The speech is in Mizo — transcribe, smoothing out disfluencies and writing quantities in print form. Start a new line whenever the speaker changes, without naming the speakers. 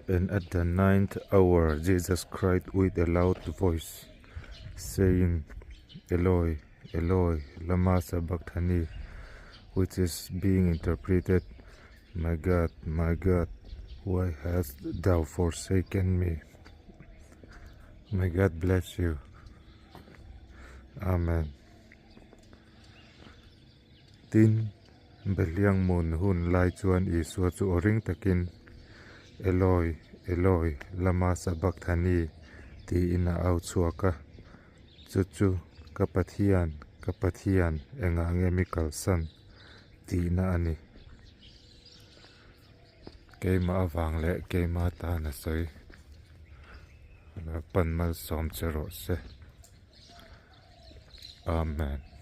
And at the ninth hour Jesus cried with a loud voice, saying, Eloi, Eloi, lama sabachthani, which is being interpreted, My God, my God, why hast thou forsaken me? May God bless you. Amen. Tin, Behliang mun hun lai chuan Isua chu aw ring takin, Eloi, Eloi, lama sabachthani? tiin a au chhuak a. Chu chu, Ka Pathian, ka Pathian, engah nge mi kalsan? tihna a ni. Keimah avang leh keimah tan a sawi. Lalpan malsawm che rawh se. Amen.